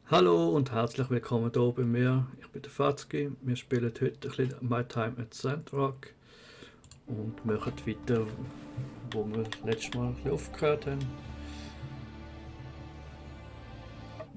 Hallo und herzlich willkommen hier bei mir. Ich bin der Fatzki. Wir spielen heute ein bisschen My Time at Sandrock und machen weiter, wo wir letztes Mal ein bisschen aufgehört haben.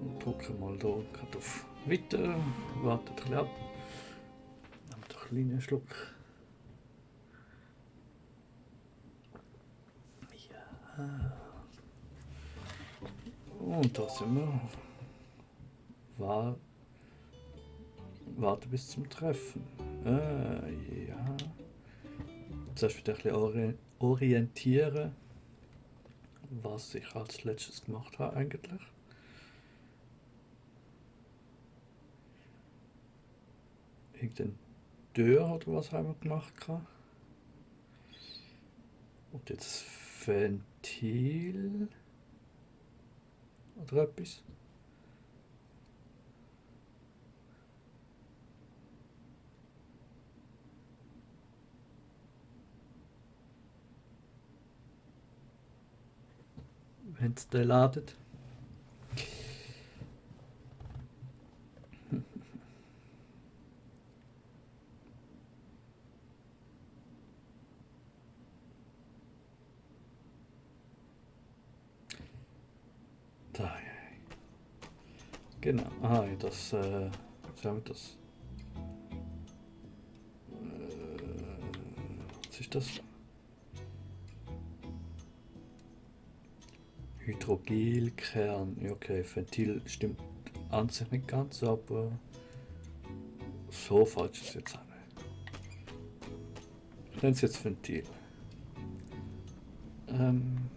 Und drücken mal hier gerade auf Weiter, warten ein bisschen ab. Nehmen einen kleinen Schluck. Ja. Und da sind wir. Warten bis zum Treffen. Ja. Zuerst wieder ein bisschen orientieren, was ich als letztes gemacht habe eigentlich. Irgendein Tür oder was haben wir gemacht gehabt. Und jetzt Ventil oder etwas. Wenn es den ladet. Da, genau. Ah, ja, das, was haben wir das? Was ist das? Hydrogelkern. Ja, okay, Ventil stimmt an sich nicht ganz, aber so falsch ist es jetzt auch nicht. Ich nenne es jetzt Ventil. Ähm,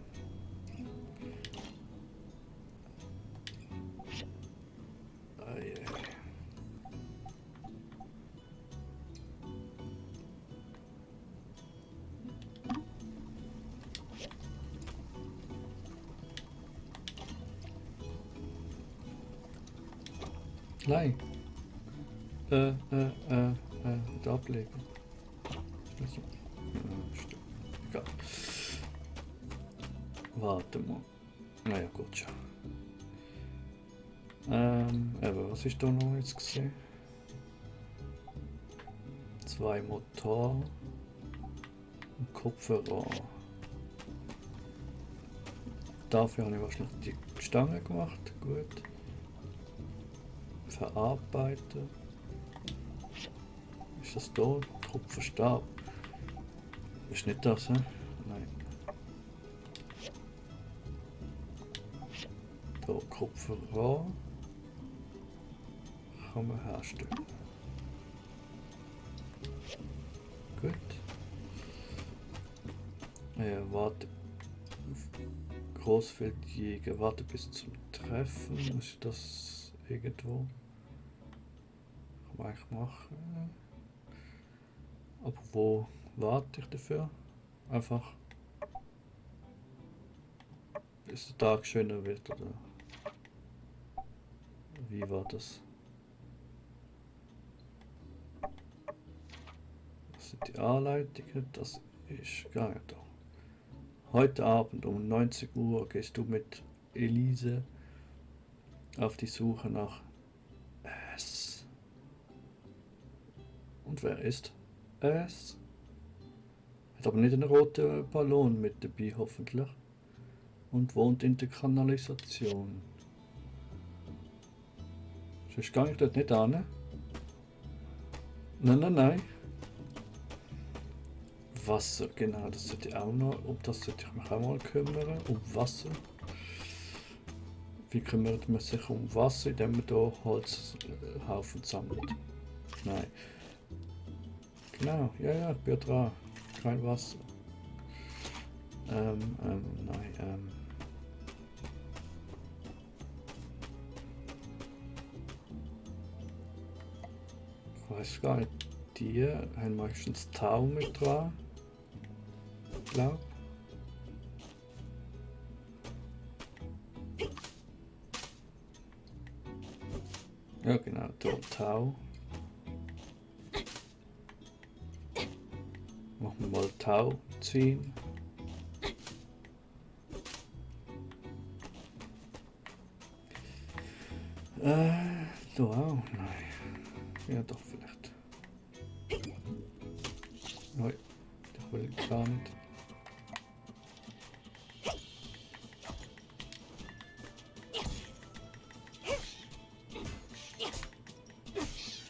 ai, ai. Nein. Wieder ablegen. Ist so. Stimmt. Egal. Warte mal. Naja, gut schon. Aber was ist da noch jetzt gesehen? 2 Motor und Kopfhörer. Dafür habe ich wahrscheinlich die Stange gemacht. Gut. Verarbeiten. Ist das da? Kupferstab. Ist nicht das, hä? Nein. Da Kupferrohr. Kann man herstellen. Gut. Warte. Großfeldjäger. Warte bis zum Treffen. Muss ich das irgendwo? Kann man eigentlich machen. Aber wo warte ich dafür? Einfach bis der Tag schöner wird, oder wie war das? Das sind die Anleitungen, das ist gar nicht da. Heute Abend um 19 Uhr gehst du mit Elise auf die Suche nach S. Und wer ist S? Hat aber nicht einen roten Ballon mit dabei, hoffentlich. Und wohnt in der Kanalisation. Sonst gehe ich dort nicht an. Nein, nein, nein. Wasser, genau, das sollte ich auch noch, um das sollte ich mich auch mal kümmern, um Wasser. Wie kümmert man sich um Wasser, indem man hier Holzhaufen sammelt? Nein. Genau, ja, ich bin dran. Kein Wasser. Nein, ich weiß gar nicht, die haben meistens Tau mit dran, glaube. Ja genau, hier Tau. Machen wir mal Tau ziehen. Da auch? Nein. Ja, doch, vielleicht. Nein, ich will gar nicht.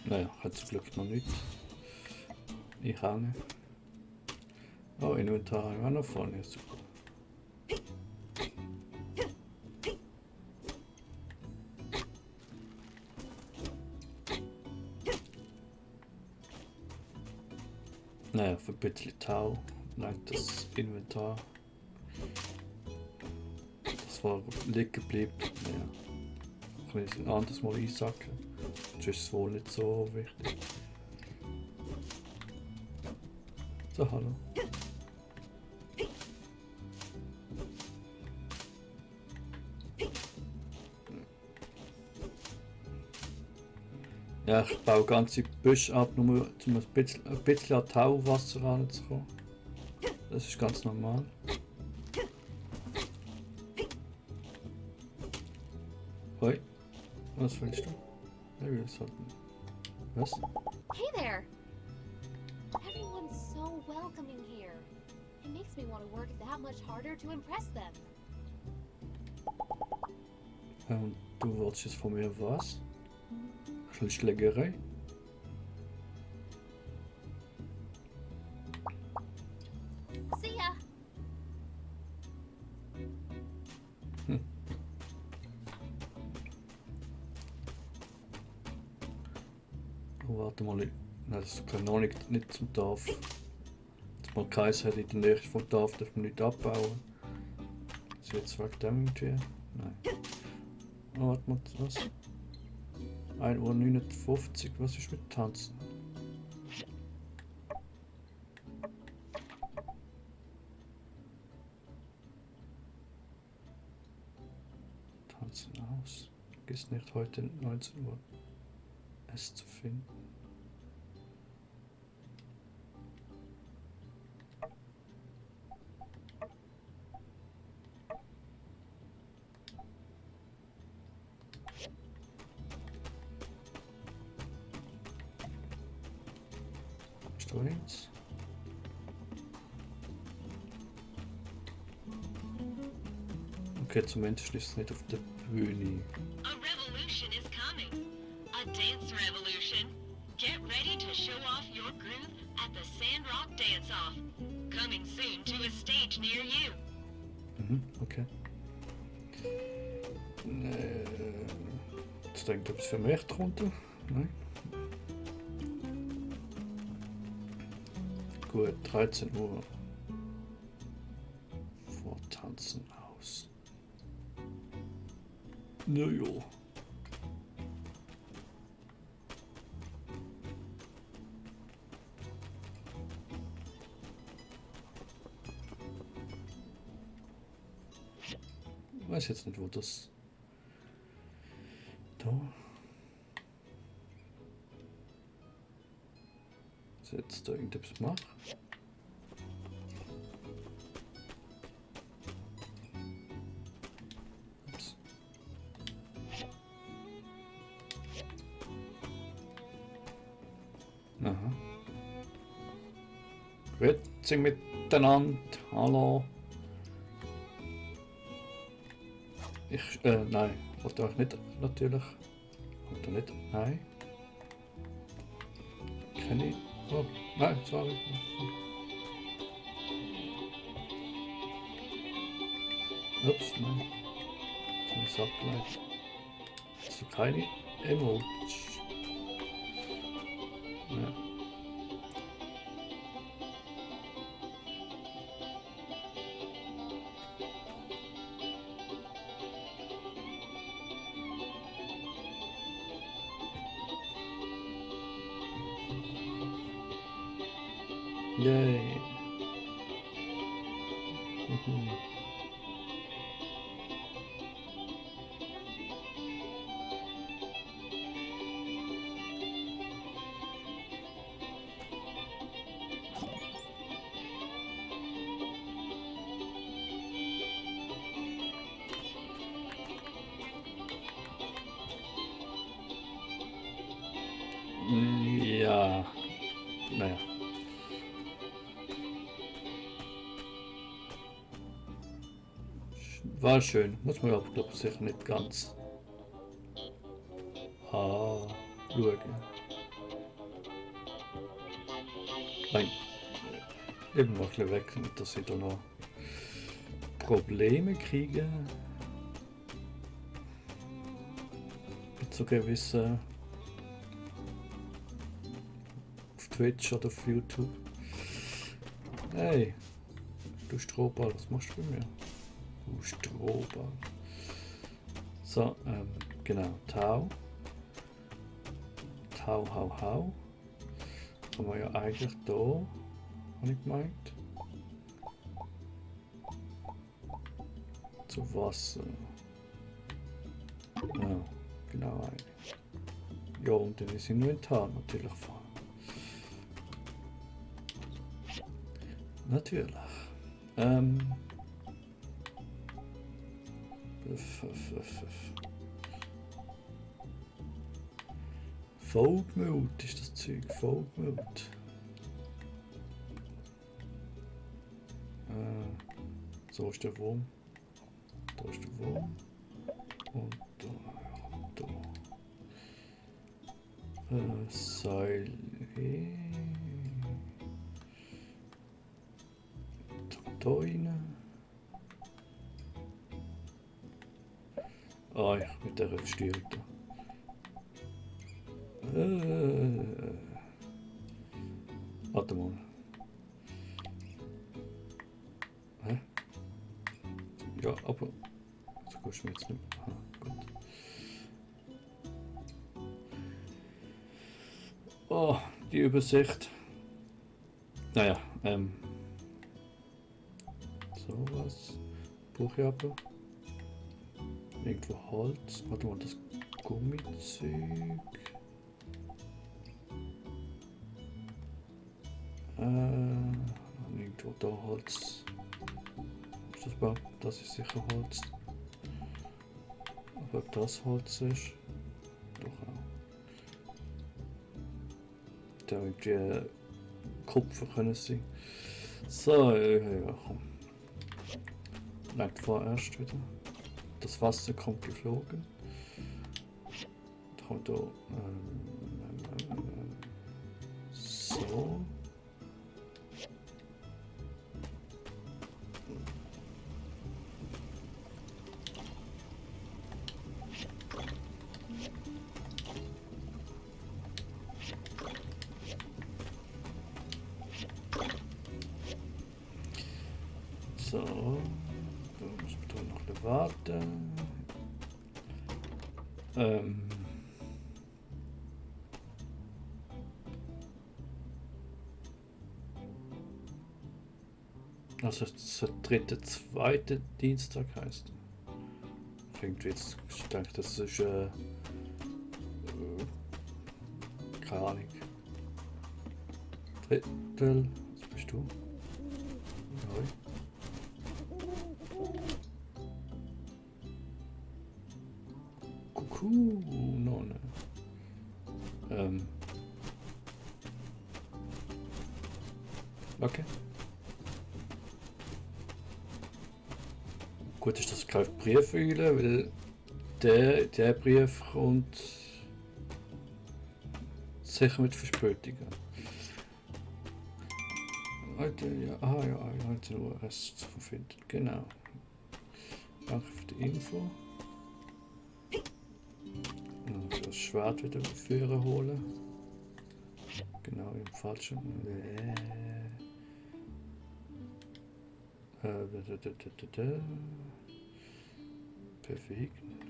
Naja, hat zum Glück noch nicht. Ich auch nicht. Oh, Inventar haben wir auch noch vorne. Super. Naja, für ein bisschen Tau langt das Inventar. Das war liegen geblieben. Naja, kann ich es ein anderes Mal einsacken. Das ist es wohl nicht so wichtig. So, hallo. Ja, ich baue ganze Büsche ab, nur um ein bisschen an Tauwasser ranzukommen. Das ist ganz normal. Hoi, was willst du? Ja, wir sollten... Was? Hey there! Everyone's so welcoming here. It makes me want to work that much harder to impress them. Und du wolltest jetzt von mir was? Schlägerei? See ya! Oh, warte mal, nein, das kann noch nicht zum Dorf. Jetzt mal geheißen hat, in der Nähe vom Dorf darf man nicht abbauen. Ist jetzt wegen dem irgendwie? Nein. Oh, warte mal, was? 1:59 Uhr, was ist mit Tanzen? Tanzen aus. Ist nicht heute 19 Uhr es zu finden. Stolz. Okay, zumindest ist es nicht auf der Bühne. A revolution is coming. A dance revolution. Get ready to show off your groove at the Sandrock Dance-Off. Coming soon to a stage near you. Mhm, okay. Jetzt denkt, ob es für mich drunter? Nein. Gut, 13 Uhr. Vor Tanzen aus. Naja. Ich weiß jetzt nicht, wo das... Da. Ist jetzt da irgendetwas macht? Ups. Aha. Grüezi miteinander. Hallo. Nein, wollte euch nicht, natürlich. Wollte nicht, nein. Kenne ich. Oh, nein, sorry. Ups, nein. Jetzt habe ich es abgeleitet. Also keine Emoji. Ja. Yay. Mhm. War schön. Muss man aber, glaube ich, sicher nicht ganz schauen. Nein. Eben noch ein bisschen weg, nicht, dass ich da noch Probleme kriege. Mit so gewissen auf Twitch oder auf YouTube. Hey, du Strohball, was machst du bei mir? Du Strohball. So, genau, Tau. Tau, hau, hau. Haben wir ja eigentlich da, habe ich gemeint. Zu Wasser. Ja, genau eigentlich. Ja, und dann ist Inventar natürlich fahren. Natürlich. Vollgemut ist das Zeug, Vollgemut. So ist der Wurm. Da ist der Wurm. Und da, da. Seil. Da rein. Ah ja, mit der Steuerung da. Warte mal. Hä? Ja, aber so kannst du mir jetzt nicht. Aha, gut. Oh, die Übersicht. Naja, sowas. Brauche ich aber. Irgendwo Holz. Warte mal, das Gummizeug. Irgendwo da Holz. Ist das überhaupt? Das ist sicher Holz. Aber ob das Holz ist? Doch auch. Da irgendwie Kupfer können sein. So, ja, komm. Nicht vorerst wieder. Das Wasser kommt geflogen. Da kommt da so. So, da muss man da noch ein warten. Also es der dritte, zweite Dienstag heißt. Irgendwie jetzt, ich denke, das ist keine Ahnung. Drittel, was bist du? Neu. Nonne. Okay. Gut ist, dass ich keinen Brief wähle, weil der Brief kommt sicher mit Verspätungen. Heute, ja, ja, 19 Uhr erst zu finden. Genau. Danke für die Info. Und das Schwert wieder führen holen. Genau, im falschen. Bewegen.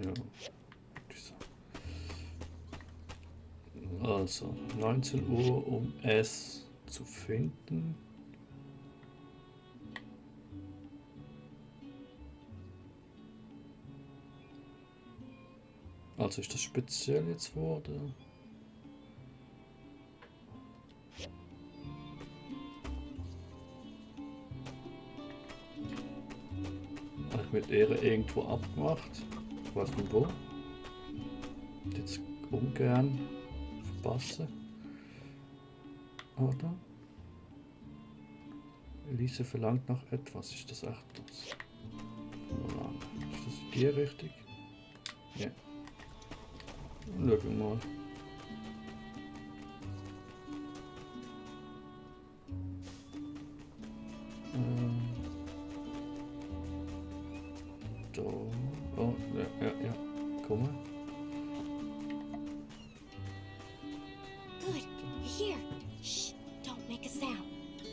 Ja. Also 19 Uhr, um es zu finden. Also ist das speziell jetzt wurde. Habe ich mit Ehre irgendwo abgemacht. Ich weiß nicht wo. Jetzt ungern verpassen. Oder? Elise verlangt nach etwas. Ist das echt das? Voilà. Ist das die richtig? Ja. Schauen wir mal. Da. Oh, ja. Komm mal. Good. You're here. Shh. Don't make a sound.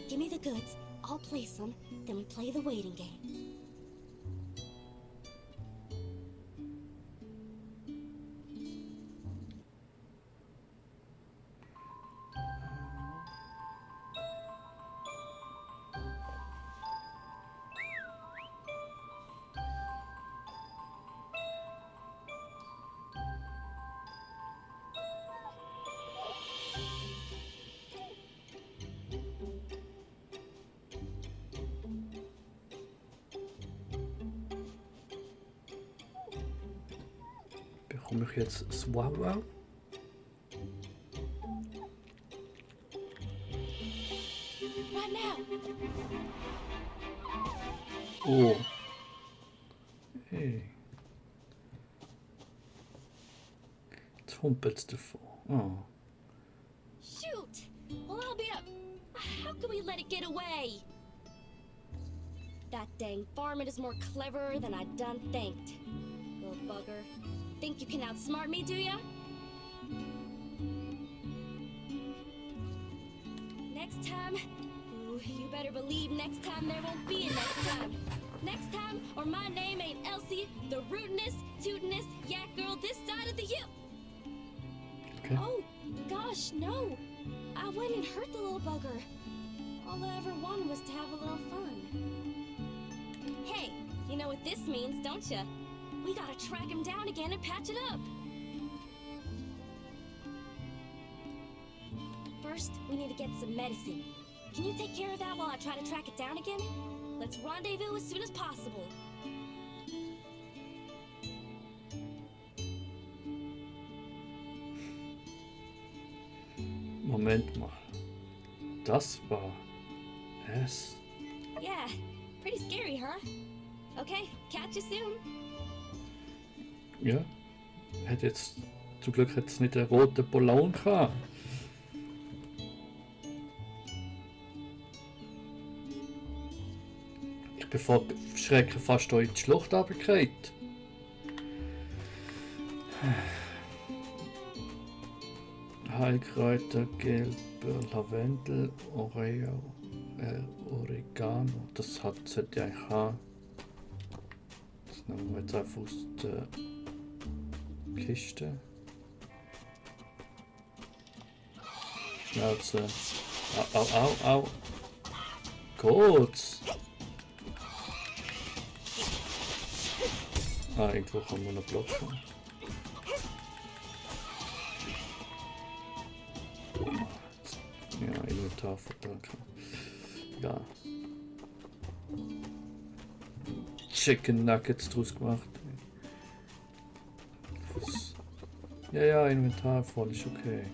Give me the goods. I'll place them. Then we play the waiting game. Bekomme ich jetzt das Wow? Right now. Oh. Hey. Jetzt humpelt's davon. Oh. Shoot. Well, I'll be up. How can we let it get away? That dang varmint is more cleverer than I done thinked. Little bugger. Think you can outsmart me, do ya? Next time? Ooh, you better believe next time there won't be a next time. Next time, or my name ain't Elsie, the rootinest, tootinest yak girl this side of the U. Okay. Oh, gosh, no. I went and hurt the little bugger. All I ever wanted was to have a little fun. Hey, you know what this means, don't ya? We gotta track him down again and patch it up. First, we need to get some medicine. Can you take care of that while I try to track it down again? Let's rendezvous as soon as possible. Moment mal. Das war es. Yeah, pretty scary, huh? Okay, catch you soon. Ja. Hat jetzt zum Glück jetzt nicht einen roten Ballon gehabt. Ich bin vor Schrecken fast in die Schlucht runtergefallen. Heilkräuter, gelber Lavendel, Oregano. Das sollte ich eigentlich haben. Das nehmen wir jetzt einfach aus der Kiste. Schnauze. Au. Kurz. Irgendwo kann man noch blocken. Ja, Inventar verpacken. Ja. Chicken Nuggets draus gemacht. Ja, Inventar voll ist okay.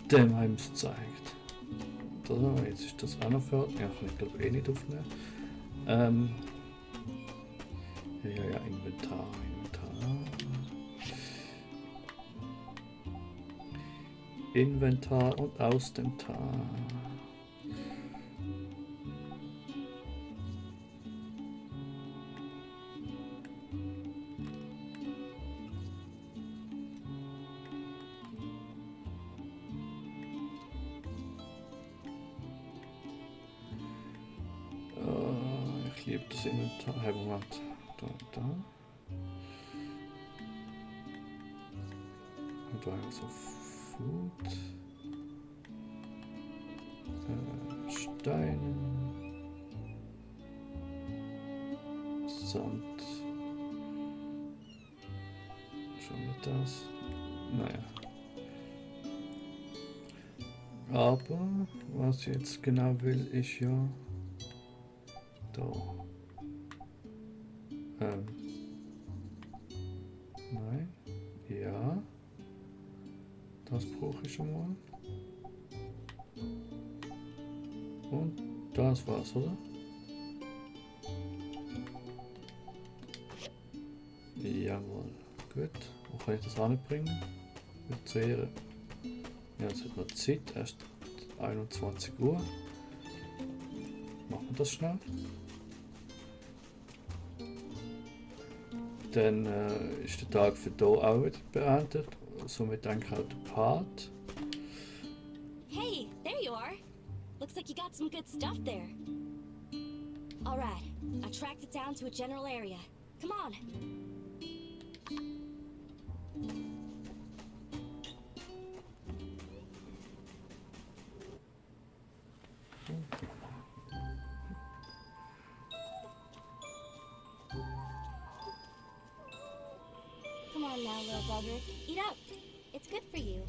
Dem haben es gezeigt. So, jetzt ist das auch noch fertig. Ja, kann ich glaube eh nicht aufnehmen. Ja, Inventar. Inventar und aus dem Tar. Ich liebe das Inventar. Hey, Moment. Da. Und da so Food. Steine. Sand. Schauen wir das. Naja. Aber was ich jetzt genau will, ist ja da. Nein. Ja. Das brauche ich schon mal. Und das war's, oder? Jawohl. Gut. Wo kann ich das anbringen? Mit zur Ehre. Ja, es hat noch Zeit. Erst 21 Uhr. Machen wir das schnell. Dann ist der Tag für hier auch wieder beendet. Somit denke ich auch der Part. Hey, there you are. Looks like you got some good stuff there. All right, I tracked it down to a general area. Come on. Come on now, little bugger. Eat up. It's good for you.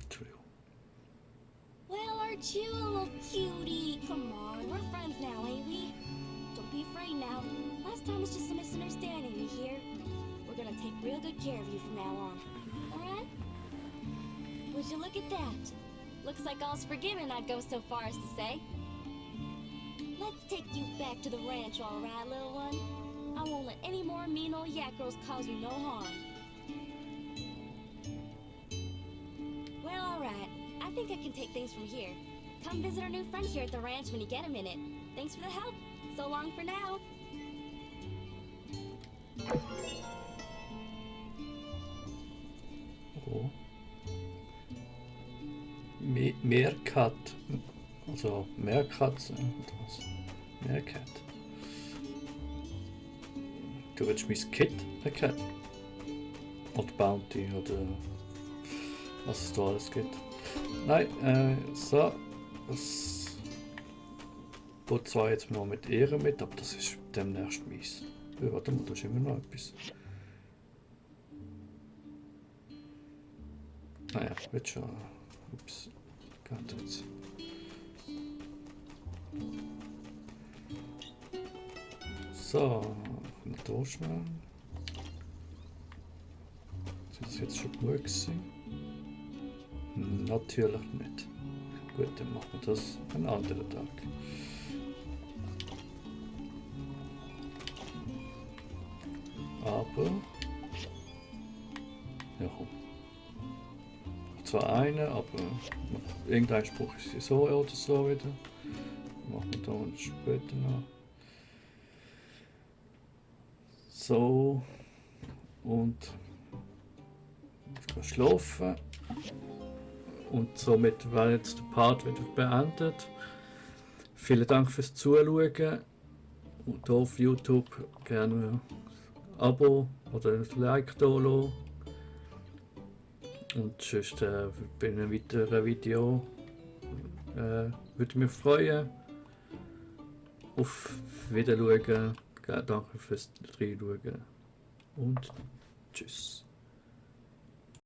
Entschuldigung. Well, aren't you a little cutie? Come on, we're friends now, ain't we? Don't be afraid now. Last time was just a misunderstanding, you hear? We're gonna take real good care of you from now on. Alright? Would you look at that? Looks like all's forgiven, I'd go so far as to say. Let's take you back to the ranch, alright, little one? I won't let any more mean old yak girls cause you no harm. Well, alright. I think I can take things from here. Come visit our new friend here at the ranch when you get a minute. Thanks for the help. So long for now. Oh. Meerkat. Also Meerkatze. Oder was? Meerkat. Du willst mein Kit erkennen? Oder Bounty oder was es da alles gibt. Nein, so. Das geht zwar jetzt mal mit Ehre mit, aber das ist demnächst mies. Ja, warte mal, da ist immer noch etwas. Naja, wird schon. Ups. Geht jetzt. So, mal da schnell. Ist das jetzt schon genug gewesen? Natürlich nicht. Gut, dann machen wir das einen anderen Tag. Aber... Ja, komm. Zwar eine, aber irgendein Spruch ist so oder so wieder. Machen wir da uns später noch. So. Und ich gehe schlafen. Und somit wäre jetzt der Part wieder beendet. Vielen Dank fürs Zuschauen. Und hier auf YouTube gerne ein Abo oder ein Like da lassen. Und sonst bei einem weiteren Video würde mich freuen. Auf Wiedersehen. Danke fürs Reinschauen. Und tschüss.